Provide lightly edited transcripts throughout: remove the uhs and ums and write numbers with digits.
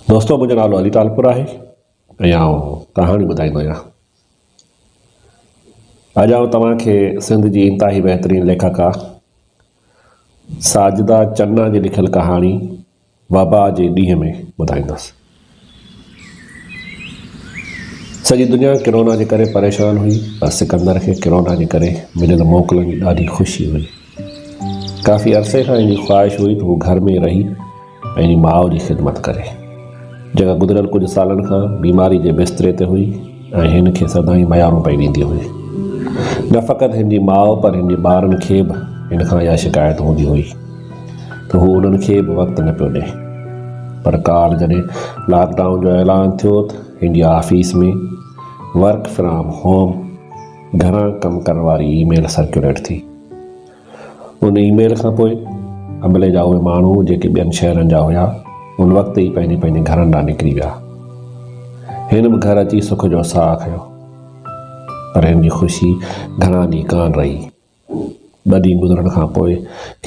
دوستو منهنجو نالو علي ٽالپر آهي ۽ آئون ڪهاڻيون ٻڌائيندو آهيان. اڄ آئون توهان کي سنڌ جي انتهائي بهترين ليکڪا ساجده چنا جي لکيل ڪهاڻي وبا جي ڏينهن ۾ ٻڌائيندس. سڄي دنيا ڪرونا جي ڪري پريشان هئي پر سڪندر کي ڪرونا جي ڪري مليل موڪلن جي ڏاڍي خوشي هئي. ڪافي عرصي کان هن جي خواهش هئي ته هو گهر ۾ رهي پنهنجي ماء جي خدمت ڪري، جيڪا گذريل ڪجهه سالن کان بيماري جي بستري تي هئي ۽ هن کي سدائين ميارون پئي ڏيندي هئي. نه فقط هن جي ماء پر هن جي ٻارن کي به هن کان اها شڪايت هوندي هئي ته هو انهن کي به وقت نه پيو ڏئي. پر ڪالهه جڏهن لاڪ ڊائون جو اعلان ٿيو ته هن جي آفيس ۾ ورڪ فرام هوم، گهران ڪم ڪرڻ واري اي ميل سرڪيوليٽ ٿي. ان اي ميل کان پوء عملي جا اهي ماڻهو جيڪي ٻين شهرن جا هيا، ان وقت ئي پنهنجي پنهنجي گهرن ڏانهن نڪري ويا. هن به گهر اچي سک جو ساهه کنيو. پر هن جي خوشي گهڻا ڏينهن ڪانه رهي. ٻه ڏينهن گذرڻ کان پوء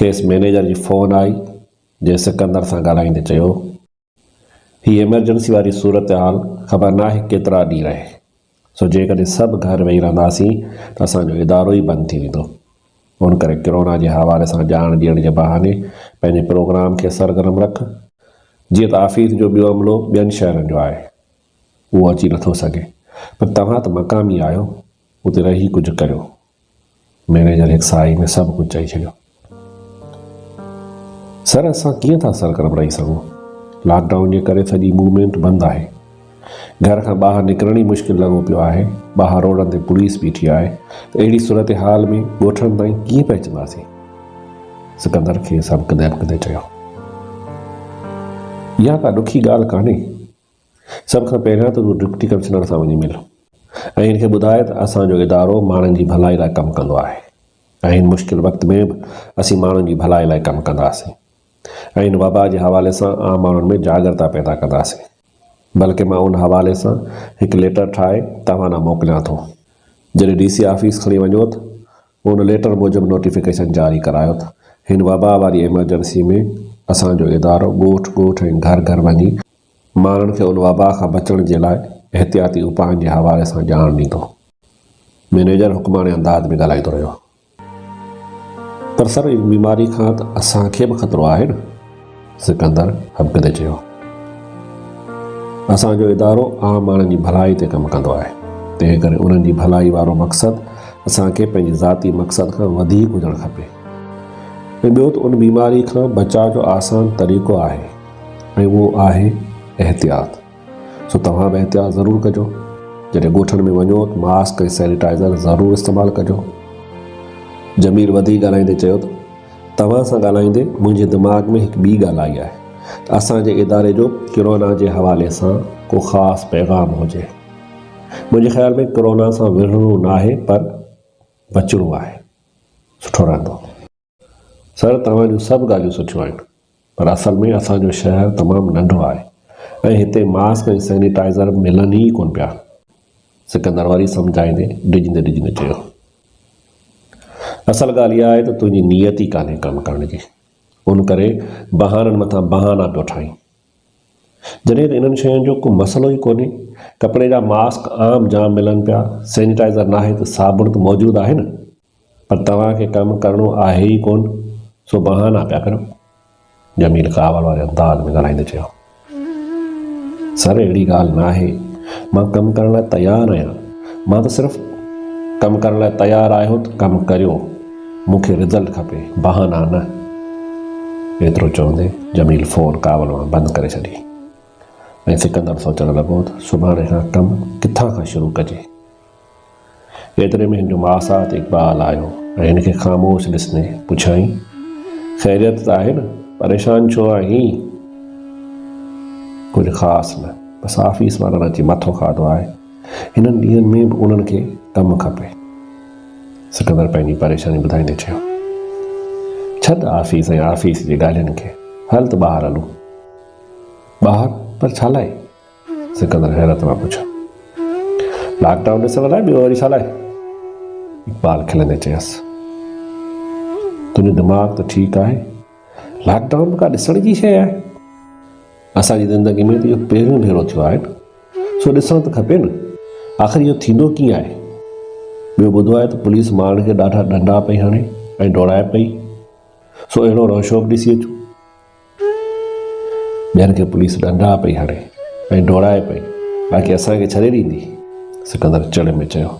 کيس مئنيجر جي فون آئي، جنهن سڪندر سان ڳالهائيندي چيو. هي ايمرجنسي واري صورتحال خبر ناهي ڪيترا ڏينهن رهي، سو جيڪڏهن سڀ گهر ويهي رهنداسين ته اسان جو ادارو ئي بند ٿي ويندو. ان ڪري ڪرونا جي حوالي سان ڄاڻ ڏيڻ جي بهاني پنهنجي پروگرام کي سرگرم رک. جيئن ته آفيس جو ٻيو عملو ٻين شهرن جو آهي، اهو اچي نٿو سگهي، پر توهان ته مقامي آهيو، اتي رهي ڪجهه ڪريو. مئنيجر هڪ ساهي ۾ سڀ ڪجهه چئي ڇڏيو. سر اسان ڪيئن ٿا سرگرم رهي سگهون؟ لاڪ ڊائون جي ڪري سڄي موومينٽ بند آهي. گهر کان ٻاهر نڪرڻ ئي مشڪل لڳو پيو آهي. ٻاهر روڊن تي پوليس بيٺي آهي ته اهڙي صورتحال ۾ ڳوٺن تائين ڪيئن پهچنداسين؟ سڪندر کيس هٻڪندي هٻڪندي چيو. اها ڪا ڏکي ڳالهه ڪانهي. سڀ کان پهريان ته تون ڊپٽي ڪمشنر سان وڃي مل ۽ هن کي ٻڌاء ته اسان جو ادارو ماڻهن جي ڀلائي لاء ڪم ڪندو آهي ۽ هن مشڪل وقت ۾ به اسين ماڻهن جي ڀلائي لاء ڪم ڪنداسين ۽ هن وبا جي حوالي سان عام ماڻهن ۾ جاڳرتا پيدا ڪنداسين بلڪه مان ان حوالي سان هڪ ليٽر ٺاهي توهان ڏانهن موڪليان ٿو جڏهن ڊي سي آفيس کڻي وڃو ته ان ليٽر موجب نوٽيفڪيشن جاري ڪرايو ته هن وبا واري ايمرجنسي ۾ اسان جو ادارو ڳوٺ ڳوٺ ۽ گهر گهر وڃي ماڻهن کي ان وبا کان بچڻ جي لاء احتياطي اپائن جي حوالي سان ڄاڻ ڏيندو. مئنيجر حڪماڻي انداز ۾ ڳالهائيندو رهيو. پر سر ان بيماري کان ته اسان کي به خطرو آهي نه؟ سڪندر هٻڪندي چيو. اسان جو ادارو عام ماڻهن جي ڀلائي تي ڪم ڪندو آهي، تنهن ڪري انهن جي ڀلائي وارو مقصد اسان کي پنهنجي ذاتي مقصد کان وڌيڪ هجڻ کپي ۽ ٻيو ته ان بيماري کان بچاء جو آسان طريقو آهي. ۽ اهو آهي احتياط. سو توهان به احتياط ضرور ڪجو. جڏهن ڳوٺن ۾ وڃو ته ماسڪ ۽ سينيٽائيزر ضرور استعمال ڪجو. جميل وڌيڪ ڳالهائيندي چيو ته توهان سان ڳالهائيندي منهنجي دماغ ۾ هڪ ٻي ڳالهه آئي آهي ته اسان جي اداري جو ڪرونا جي حوالي سان ڪو خاص پيغام هجي. منهنجي خيال ۾ ڪرونا سان وڙهڻو ناهي پر بچڻو آهي. سٺو رهندو. سر توهان جون سڀ ڳالهيون سٺيون آهن پر اصل ۾ اسان جو شهر تمام ننڍو آهي ۽ هتي ماسڪ ۽ سينيٽائيزر ملن ئي ڪونه پيا. سڪندر وري سمجهائيندي ڊڄندي ڊڄندي چيو. اصل ڳالهه اها آهي ته تنهنجي نيت ئي ڪانهي ڪم ڪرڻ جي ان ڪري بهانن مٿان بهانا پيو ٺاهين. جڏهن ته انهن شين جو ڪو مسئلو ئي ڪونهي. ڪپڙي جا ماسڪ عام جام ملن پيا، سينيٽائيزر ناهي ته صابڻ ته موجود آهي نه. پر توهان کي ڪم ڪرڻو آهي ئي ڪونه، سو بهانا پيا ڪريو. جميل ڪاوڙ واري انداز ۾ ڳالهائيندي چيو. سر اهڙي ڳالهه ناهي، مان ڪم ڪرڻ لاء تيار آهيان. مان ته صرف ڪم ڪرڻ لاء تيار آهيو ته ڪم ڪريو، مون کي رزلٽ کپي، بهانا نه. ايترو چوندي جميل فون ڪاوڙ مان بند ڪري ڇڏي ۽ سڪندر سوچڻ لڳو ته سڀاڻي کان ڪم ڪٿان کان شروع ڪجي. ايتري ۾ هن جو ماسات اقبال آيو ۽ هن کي خاموش ڏسندي پڇيائين، خيريت ته آهي نه؟ پريشان ڇو آهين؟ ڪجهه خاص نه، بس آفيس وارن اچي مٿو کاڌو آهي. هنن ڏينهن ۾ به انهن کي ڪم کپي. سڪندر پنهنجي پريشاني ٻڌائيندي چيو، ڇڏ آفيس ۽ آفيس جي ڳالهين کي، هل ته ٻاهر هلون. ٻاهر؟ پر ڇا لاء؟ سڪندر حيرت مان پڇيو. لاڪ ڊائون ڏسڻ لاء ٻيو وري ڇا لاء؟ اقبال کلندي چيس. تنهنجو دماغ ته ٺيڪ آهي. لاڪ ڊائون به ڪا ڏسڻ جي شيء آهي؟ اسان جي زندگي ۾ ته اهو پهريون ڀيرو ٿيو آهي نه، سو ڏسڻ ته کپي نه، آخر اهو ٿيندو ڪيئن آهي؟ ٻيو ٻڌو آهي ته پوليس ماڻهن کي ڏاڍا ڏنڊا پئي هڻي ۽ ڊوڙائي پئي، سو اهڙو روشو به ڏسي اچون. ٻين کي پوليس ڏنڊا پئي هڻي ۽ ڊوڙائي پئي، باقي اسان کي ڇڏي ڏيندي؟ سڪندر چڙ ۾ چيو.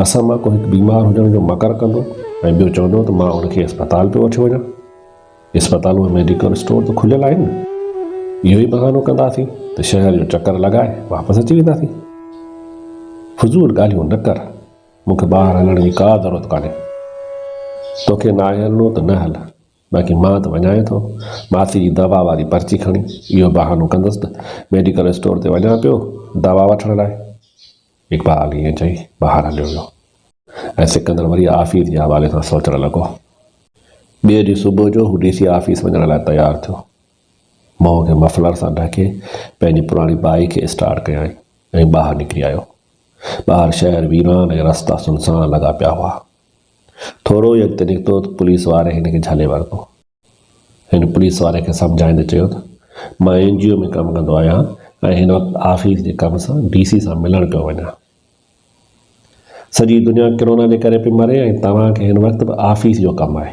اسان مان ڪو هڪ بيمار هجڻ جو مڪر ڪندو ۽ ٻيو چوندو ته مان ان کي اسپتال پيو وٺيو وڃان. اسپتالون ۽ ميڊيڪل اسٽور ته کليل آهن نه. اهو ئي بهانو ڪنداسين ته شهر جو چڪر لڳائي واپس اچي وينداسين. فضول ڳالهيون نه ڪر. مون کي ٻاهر هلڻ جي ڪا ضرورت ڪانهي. توکي ناهي هلڻو ته نه هل. باقي مان ته وڃانء ٿو. ماسي جي دوا واري پرچي کڻي اهو بهانو ڪندس ته ميڊيڪل اسٽور تي وڃان پيو دوا وٺڻ لاء. اقبال ائين چئي ٻاهر هليو ويو ۽ سڪندر وري آفيس جي حوالي سان سوچڻ لڳو. ٻئي ڏينهن صبح جو هو ڊي سي آفيس وڃڻ لاء تيار ٿيو. منهن کي مفلر سان ڍڪي پنهنجي پراڻي بائيڪ کي اسٽارٽ ڪيائين ۽ ٻاهر نڪري آيو. ٻاهر شهر ويران ۽ رستا سنسان لڳا پيا هئا. ٿورو ئي اڳتي نڪتو ته پوليس واري هن کي جهلي ورتو. هن پوليس واري کي سمجهائيندي چيو ته مان اين جي او ۾ ڪم ڪندو آهيان ۽ هن وقت آفيس جي ڪم سان ڊي سي سان ملڻ پيو وڃان. سڄي دنيا ڪرونا جي ڪري پئي مري ۽ توهان کي هن وقت به آفيس جو ڪم آهي.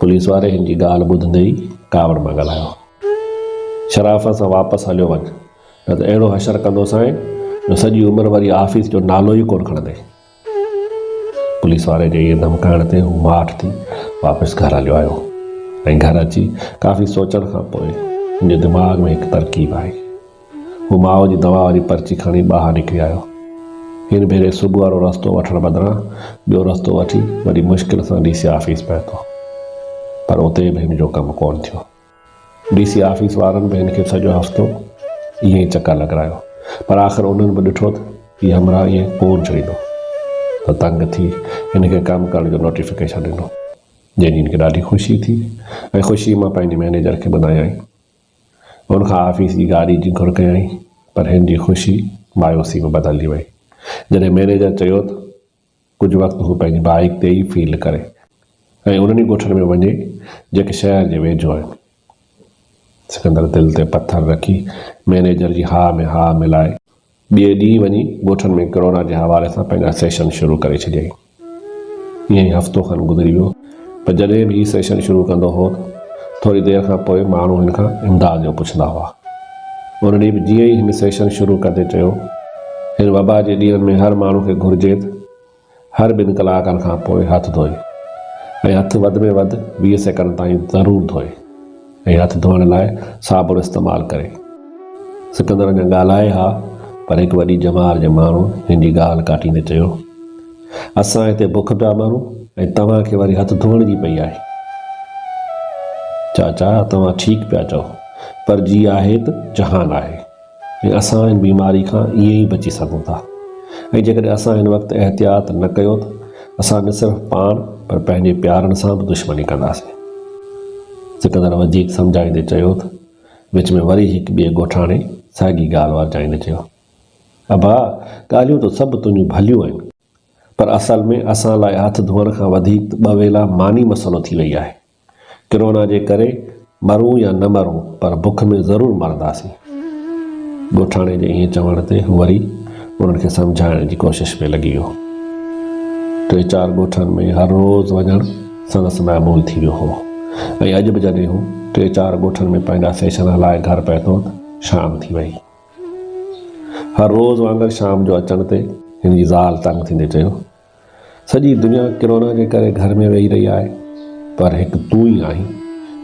پوليس واري هن جي ڳالهه ٻڌندي ئي ڪاوڙ مان ڳالهايو. شرافت سان واپس هليو وڃ نه ته اهڙو حشر ڪندوسانء جو سڄي عمر وري آفيس جو نالو ئي ڪونه کڻندين. پوليس واري جي ائين ڌمڪائڻ تي هو ماٺ ٿي واپس گهر هليو آيو ۽ گهر اچي ڪافي سوچڻ کان پوء هن جي دماغ ۾ هڪ ترڪيب آئي. هو ماء جي دوا واري پرچي کڻي ٻاهر نڪري آيو. هن ڀيري صبح وارو رستو وٺڻ بدران ٻيو رستو وٺي وڏي مشڪل سان ڊي سي آفيس پهتو. پر اتي به هن جو ڪم ڪونه ٿيو. ڊي سي آفيس وارن به هن کي سڄو هفتو ائين ئي چڪر لڳرايو پر آخر انهن به ڏٺو ته هي همراهه ائين ڪونه ڇڏيندو ته تنگ ٿي هن کي ڪم ڪرڻ جو نوٽيفڪيشن ڏنو جنهن جي هن کي ڏاڍي خوشي ٿي ۽ خوشي مان پنهنجي مئنيجر کي ٻڌايائين. ان کان آفيس جي گاڏي جي گهر ڪيائين پر هن جي خوشي مايوسي ۾ بدلجي وئي جڏهن مئنيجر چيو ته ڪجهه وقت هو پنهنجي بائيڪ تي ئي فيلڊ ڪري ۽ انهن ئي ڳوٺن ۾ وڃي جيڪي شهر جي ويجهو آهن. سڪندر دل تي پٿر رکي مئنيجر جي ها ۾ ها ملائي ٻئي ڏينهن وڃي ڳوٺن ۾ ڪرونا جي حوالي سان پنهنجا سيشن شروع ڪري ڇڏيائين. ائين ئي هفتو کن گذري ويو پر جڏهن به هي سيشن شروع ڪندو هو ته ٿوري دير کان پوء ماڻهو هن کان امداد جو پڇندا هئا. ان ڏينهن به جيئن ئي هن سيشن شروع ڪندي چيو، هن وبا جي ڏينهن ۾ هر ماڻهو کي گهرجي ته هر ٻن ڪلاڪن کان پوء هٿ ڌوئي ۽ هٿ وڌ ۾ وڌ 20 سيڪنڊ تائين ضرور ڌوئي ۽ هٿ ڌوئڻ لاء صابڻ استعمال ڪري. سڪندر اڃا ڳالهائي ها پر هڪ وڏي ڄمار جي ماڻهو هن جي ڳالهه ڪاٽيندي چيو، اسان هتي بک پيا مرون ۽ توهان کي وري هٿ ڌوئڻ جي پئي آهي. چاچا توهان ٺيڪ پيا چئو پر جي آهي ته جهان آهي ۽ اسان هن بيماري کان ائين ئي بچي سگهون ٿا ۽ جيڪڏهن اسان هن وقت احتياط نه ڪيو ته اسان نه صرف پاڻ پر پنهنجي پيارن سان به دشمني ڪنداسين. سڪندر وڌيڪ سمجهائيندي چيو ته وچ ۾ وري هڪ ٻئي ڳوٺاڻي ساڳي ڳالهه ورجائيندي چيو. ابا، ڳالهيون ته سڀ تنهنجون ڀليون آهن، پر اصل ۾ اسان لاء هٿ ڌوئڻ کان وڌيڪ ته ٻه ويلا ماني مسئلو ٿي وئي آهي. ڪرونا جي ڪري مرون يا نه مرون پر بک ۾ ضرور مرنداسين. ڳوٺاڻي جي ائين چوڻ تي هو وري انهن کي سمجهائڻ جي ڪوشش ۾ لڳي ويو. ٽي چار ڳوٺن ۾ هر روز وڃڻ سندس معمول ٿي ويو هو ۽ اڄ به جڏهن هو ٽي چار ڳوٺن ۾ پنهنجا سيشن هلائي گهر پهتو ته شام ٿي وئي. هر روز وانگر شام جو اچڻ تي هن جي زال تنگ ٿيندي چيو، سڄي دنيا ڪرونا جي ڪري گهر ۾ ويهي رهي آهي، پر هڪ تون ئي آهين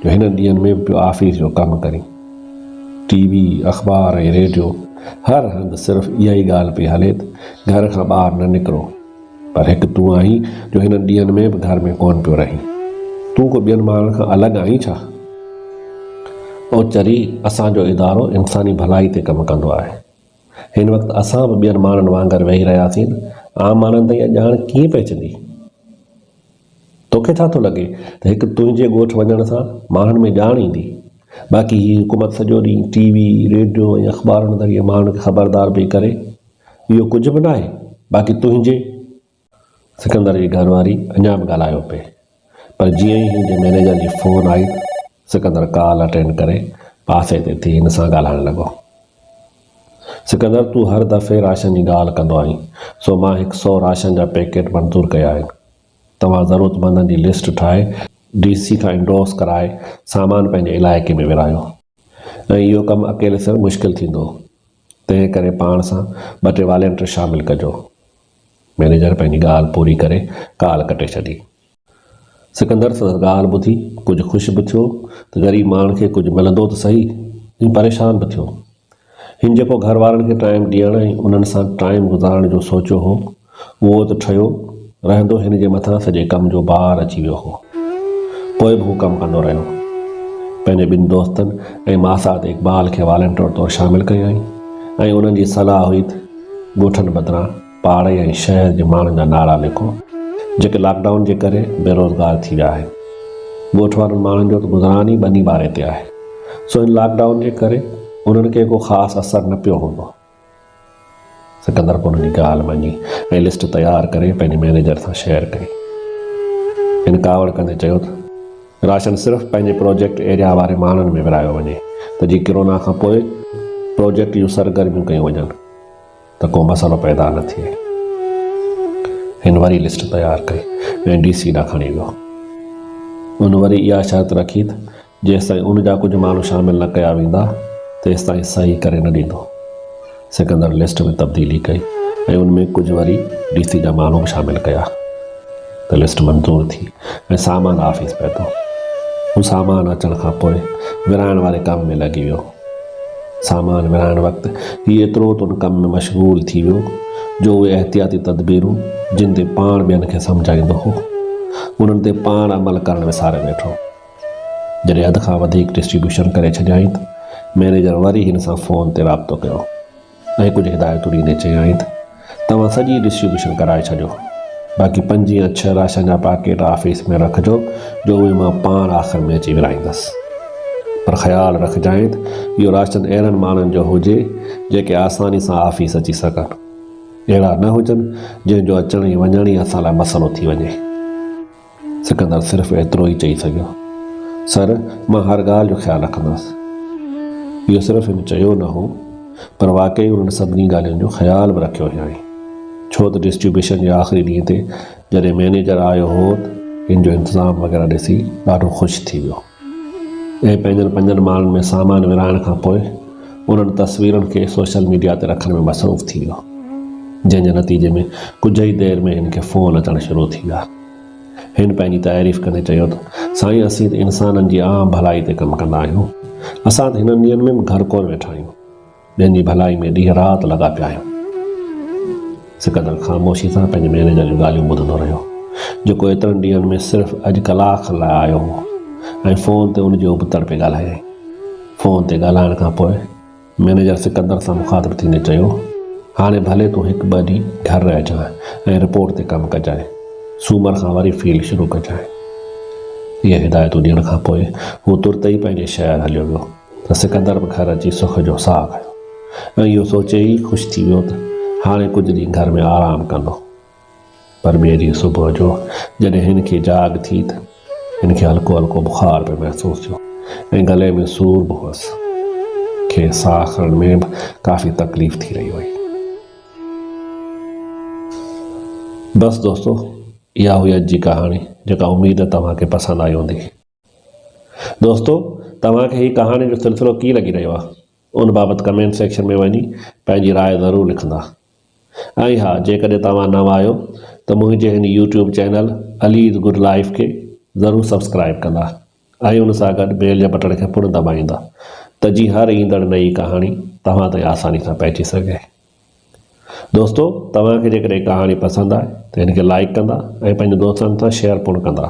جو هنن ڏينهن ۾ به پيو آفيس جو ڪم ڪرين. ٽي وي، اخبار ۽ ريڊيو هر هنڌ صرف اها ئي ڳالهه پئي هلي ته گهر کان ٻاهر نه نڪرو، پر هڪ تون آهين جو هنن ڏينهن ۾ به گهر ۾ ڪونه پيو رهين. تون ڪو ٻين ماڻهن کان الڳ آهين ڇا؟ او چري، اسان جو ادارو انساني ڀلائي تي ڪم ڪندو آهي. هن وقت اسان به ٻين ماڻهن وانگر ويهي رهياسين ته عام ماڻهن تائين اها ڄاڻ ڪيئن پهچندي؟ توکي ڇا ٿو لڳي ته هڪ تنهنجي ڳوٺ وڃڻ سان ماڻهن ۾ ڄاڻ ايندي؟ باقي هي حڪومت سڄو ڏينهن ٽي وي، ريڊيو ۽ اخبارن ذريعي ماڻهن کي خبردار پئي ڪري، اهو ڪجهه به ناهي، باقي تنهنجي. سڪندر جي گهر واري اڃا به ڳالهايو پئي، پر جيئن ئي هن جي مئنيجر جي فون آئي ته سڪندر ڪال اٽينڊ ڪري پاسي تي ٿي هن سان ڳالهائڻ لڳو. سڪندر تون هر دفعي راشن جي ڳالهه ڪندو آهين، سو مان هڪ سئو راشن جا پيڪيٽ منظور ڪيا آهن. توهان ضرورتمندن جي لسٽ ٺاهي ڊي سي کان انڊورس ڪرائي سامان پنهنجي علائقي ۾ ورهايو. ۽ اهو ڪم اڪيلي سر مشڪل ٿيندو، تنهن ڪري پاڻ سان ٻه ٽي والنٽر شامل ڪجو. مئنيجر پنهنجي ڳالهه پوري ڪري ڪال ڪٽي ڇڏي. سڪندر سندس ڳالهه ٻڌي ڪجهه خوش به ٿيو ته غريب ماڻهن کي ڪجهه ملندو ته سهي ۽ پريشان به ٿيو. هن جيڪو گهر وارن کي ٽائيم ڏيڻ ۽ انهن سان ٽائيم گذارڻ جو سوچيو هو، اهو ته ٺهيو رهندو هن جي مٿان سڄي ڪم جو بار اچي ويو هو. پوء به هو ڪم ڪندو رهيو. پنهنجي ٻن دوستن ۽ ماسات اقبال کي والنٽيئر طور شامل ڪيائين ۽ انهن جي صلاح هئي ته ڳوٺن بدران پاڙي ۽ شهر جي ماڻهن جا نالا لکو، جيڪي لاڪ ڊائون جي ڪري بيروزگار ٿي ويا آهن. ڳوٺ وارن ماڻهن جو ته گذران ئي ٻني ٻاري تي آهي، سو هن لاڪ ڊائون جي ڪري انهن کي ڪو خاص اثر نه پيو هوندو. سڪندر به انهن جي ڳالهه مڃي ۽ لسٽ تيار ڪري پنهنجي مئنيجر سان شيئر ڪئي. هن ڪاوڙ ڪندي چيو ته. راشن صرف پنهنجي پروجيڪٽ ايريا واري ماڻهن ۾ ورهايو وڃي ته جيئن ڪرونا کان پوء پروجيڪٽ جون سرگرميون ڪيون وڃن. ته ڪو مسئلو پيدا نه ٿئي. هن وري لسٽ تيار ڪئي ۽ ڊي سي ڏانهن کڻي ويو. ان وري اها شرط رکي ته جيستائين ان جا ڪجهه ماڻهو شامل نه ڪيا ويندا، تيستائين صحيح ڪري نه ڏيندو. سڪندر لسٽ ۾ تبديلي ڪئي ۽ ان ۾ ڪجهه وري ڊي سي جا ماڻهو به شامل ڪيا ته لسٽ منظور ٿي ۽ سامان آفيس پهتو. هو سامان اچڻ کان پوء ورهائڻ واري ڪم ۾ لڳي ويو. سامان ورهائڻ وقت هي ايترو ته ان ڪم ۾ مشغول ٿي ويو جو اهي احتياطي تدبيرون جن تي پاڻ ٻين کي سمجهائيندو هو، انهن تي پاڻ عمل ڪرڻ وساري ويٺو. جڏهن اڌ کان وڌيڪ ڊسٽريبيوشن ڪري ڇڏيائين ته مئنيجر وري هن سان فون تي رابطو ڪيو. ۽ ڪجهه هدايتون ڏيندي چيائين ته توهان سڄي ڊسٽريبيوشن ڪرائي ڇڏيو، باقي پنج يا ڇهه راشن جا پاڪيٽ آفيس ۾ رکجو جو اهي مان پاڻ آخر ۾ اچي ورهائيندس. پر خيال رکجانء ته اهو راشن اهڙن ماڻهن جو هجي جيڪي آساني سان آفيس اچي سگهن. اهڙا نه هجن جنهن جو اچڻ ۽ وڃڻ ئي اسان لاء مسئلو ٿي وڃي. سڪندر صرف ايترو ئي چئي سگهيو، سر، مان هر ڳالهه جو خيال رکندس. اهو صرف هن چيو نه هو، پر واقعي انهن سڀني ڳالهين جو خيال به رکيو هيائين. ڇو ته ڊسٽريبيوشن جي آخري ڏينهن تي جڏهن مئنيجر آيو هو ته هن جو انتظام وغيره ڏسي ڏاڍو خوش ٿي ويو ۽ پنهنجن پنجن ماڻهن ۾ سامان ورهائڻ کان پوء انهن تصويرن کي سوشل ميڊيا تي رکڻ ۾ مصروف ٿي ويو، جنهن جي نتيجي ۾ ڪجهه ئي دير ۾ هن کي فون اچڻ شروع ٿي ويا. هن پنهنجي تعريف ڪندي چيو ته، سائين اسين ته انسانن جي عام ڀلائي تي ڪم ڪندا آهيون. اسان ته هنن ڏينهن ۾ به گهر ڪونه ويٺا آهيون. ٻين جي ڀلائي ۾ ڏينهن رات لڳا پيا آهيون. سڪندر خاموشي سان پنهنجي مئنيجر جون ڳالهيون ٻڌندو رهيو، جيڪو ايترن ڏينهن ۾ صرف اڄ ڪلاڪ کن لاء آيو هو ۽ فون تي ان جي ابتڙ پئي ڳالهايائين. فون تي ڳالهائڻ کان پوء مئنيجر سڪندر سان مخاطب ٿيندي چيو، هاڻي ڀلي تون هڪ ٻه ڏينهن گهر رهجانء ۽ رپورٽ تي ڪم ڪجانء. سومر کان وري فيلڊ شروع ڪجانء. اهي هدايتون ڏيڻ کان پوء هو ترت ئي پنهنجي شهر هليو ويو ته سڪندر به گهر اچي سک جو ساهه کنيو ۽ اهو سوچي ئي خوش ٿي ويو ته هاڻي ڪجهه ڏينهن گهر ۾ آرام ڪندو. پر ٻئي ڏينهن صبح جو جڏهن هن کي جاڳ ٿي ته هن کي هلڪو هلڪو بخار پئي محسوس ٿيو ۽ گلي ۾ سور به هئس. کيس ساهه کڻڻ ۾ به ڪافي تڪليف ٿي رهي هئي. بس دوستو اها هئي اڄ جي ڪهاڻي جيڪا اميد توهان کي پسند آئي هوندي. دوستو توهان کي هي ڪهاڻي جو سلسلو ڪيئن لڳي رهيو آهي ان بابت ڪمينٽ سيڪشن ۾ وڃي پنهنجي راء ضرور لکندا. ۽ ها جيڪڏهن توهان نوان آهيو ته منهنجي هن YouTube channel Ali's good life کي ضرور سبسڪرائيب ڪندا ۽ ان سان گڏ بيل جي بٽڻ کي پڻ دٻائيندا ته جيئن هر ايندڙ نئين ڪهاڻي توهان تائين آساني سان پهچي سگهي. دوستو توهان کي جيڪڏهن ڪهاڻي پسند آئي ته هن کي لائيڪ ڪندا ۽ پنهنجي دوستن سان شيئر پڻ ڪندا.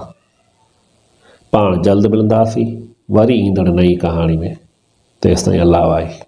پاڻ جلد ملنداسين وري ايندڙ نئين ڪهاڻي ۾ تيستائين الله واهي.